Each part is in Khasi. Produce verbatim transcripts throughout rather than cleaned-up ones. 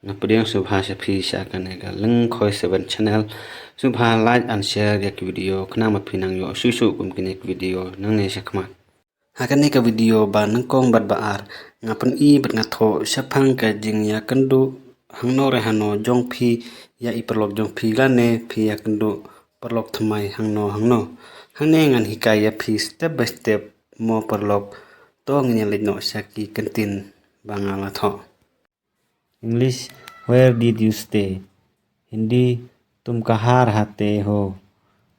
Nga pdiang sngewbha sha phi sha kane ka Lyngkhoi seven channel. Sngewbha like and share ïa ki video khnang ba phin nang ïoh shuh shuh kum kine ki video nangne shakhmat. Ha kane ka video ba nyngkong bad ba ar, nga pyni bad nga thoh shaphang ka jingïakynduh hangno re hangno jong phi ïa i paralok jong phi lane phi ïakynduh paralok thymmai hangno hangno. Hangne ngan hikai ïa phi step by step mo paralok. To ngin ïa leit noh sha ki kyntien ba nga la thoh. English, where did you stay? Hindi, tum kaha raha te ho?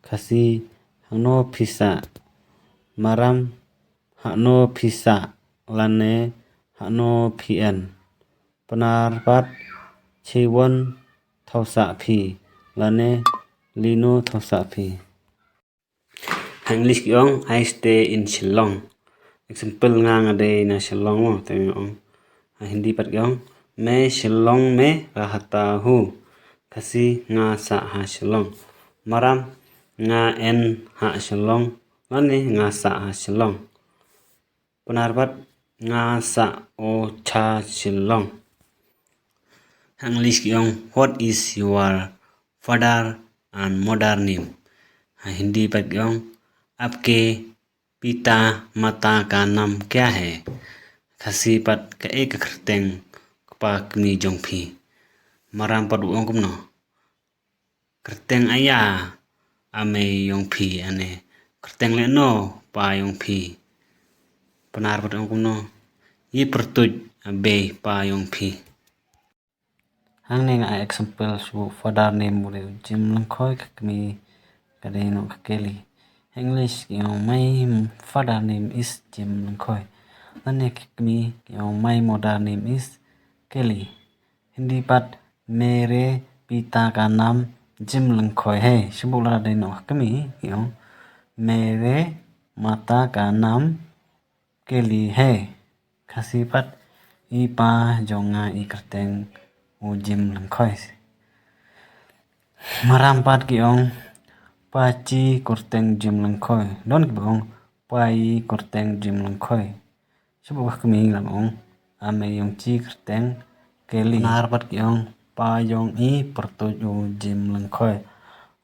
Khasi, hangno phi sah? Maram, hangno phi sah lane hangno phi en? Pnar pat, cheiwon thaw sah phi lane lino thaw sah phi? Ha English ki ong, I stay in Shillong. Example, nga nga dei na Shillong mo, te nga ong. Ha Hindi pat ki ong, मैं शिलोंग में रहता हूँ. Khasi, nga sah ha Shillong. Maram, nga en ha Shillong lane nga sah ha Shillong. Pnar pat, nga sah o cha Shillong. Ha English ki ong, what is your father and mother name? Ha Hindi pat ki ong, आपके पिता माता का नाम क्या है? Khasi pat, kaei ka kyrteng kpa kmie jong phi? Maram pat u ong kumno? Kyrteng aïa a mei jong phi, ane kyrteng lehno pa jong phi? Pnar pat u ong kumno? Ye pyrtuid a bei pa jong phi? Hangne nga ai example shu father name u dei u Jim Lyngkhoi, ka kmie ka dei noh ka Kelly. English ki ong, my father name is Jim Lyngkhoi. Lane ka kmie ki ong, my mother name is Kelly. Hindi pat, मेरे पिता का नाम जिम लिंगखोई है. Shu bok lada dei noh ka kmie ki ong, मेरे माता का नाम केली है. Khasi pat, i pa jong nga i kyrteng u Jim Lyngkhoi. Maram pat ki ong, pa chi kyrteng Jim Lyngkhoi. Don kiba ong, pa i kyrteng Jim Lyngkhoi. Shu bok ka kmie ki la ong, a mei jong chi kyrteng Kelly. Pnar pat ki ong, pa jong i pyrtuid u Jim Lyngkhoi.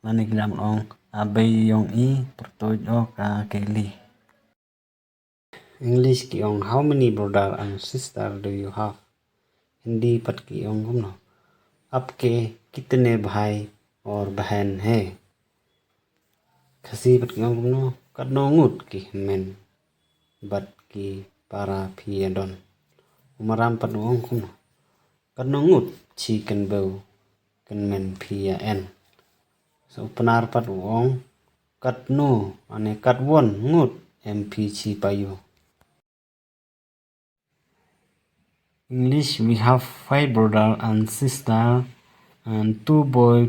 Lane ki la ong, a bei jong i pyrtuid o ka Kelly. English ki ong, how many brother and sister do you have? Hindi pat ki ong kumno, आपके कितने भाई और बहन हैं? Khasi pat ki ong kumno, katno ngut ki hynmen bad ki para phi ïa don? U Maram pat u ong kumno, katno ngut chi kynbew kynmen phi ïa en? So u Pnar pat u ong, katno, ane katwon ngut em phi chi payu? English, we have five brother and sister and two boy,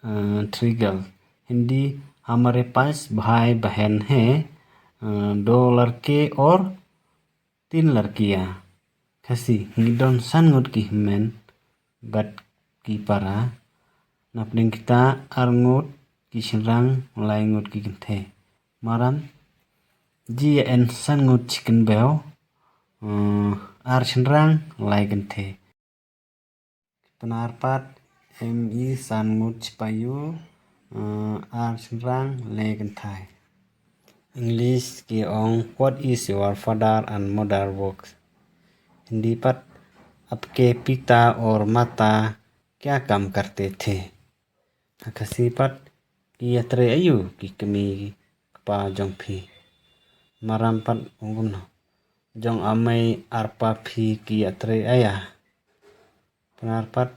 uh, three girl. Hindi, हमारे पाँच भाई बहन हैं, uh, दो लड़के और तीन लड़कियां. Khasi, ngi don san ngut ki hynmen bad ki para. Napdeng kita, ar ngut ki shynrang, lai ngut ki kynthei. Maram, ji ïa en san ngut chi kynbew, uh, ar shynrang, lai kynthei. Pnar pat, em i san ngut chi payu, uh, ar shynrang, lai kynthei. English ki ong, what is your father and mother work? Hindi pat, आपके पिता और माता क्या काम करते थे? Ha Khasi pat, ki ïatrei ayu ki kmie kpa jong phi? Maram pat u ong kumno, jong a mei ar pa phi ki ïatrei aïa? Pnar pat,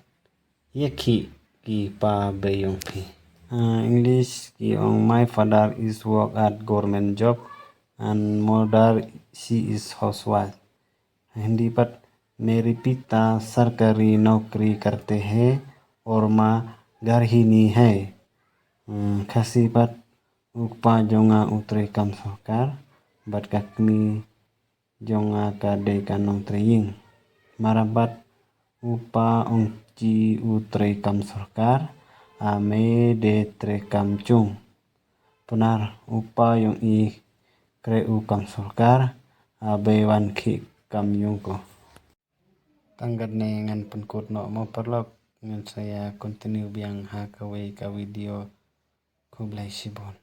ïa ki ki pa bei jong phi? Uh, English ki ong, my father is work at government job and mother, she is housewife. Hindi pat, मेरे पिता सरकारी नौकरी करते हैं और माँ गृहिणी है. Hmm, Khasi pat, u kpa jong nga u trei kam sorkar bad ka kmie jong nga ka dei ka nongtrei ïing. Maram pat, u pa ong chi u trei kam sorkar, a mei de trei kam chung. Pnar, u pa jong i kreh u kam sorkar, a bei wan khih kam jong ko. Tang katne ngan pynkut noh mo paralok, ngan sa ïa continue biang ha kawei ka video. Khublei shibun.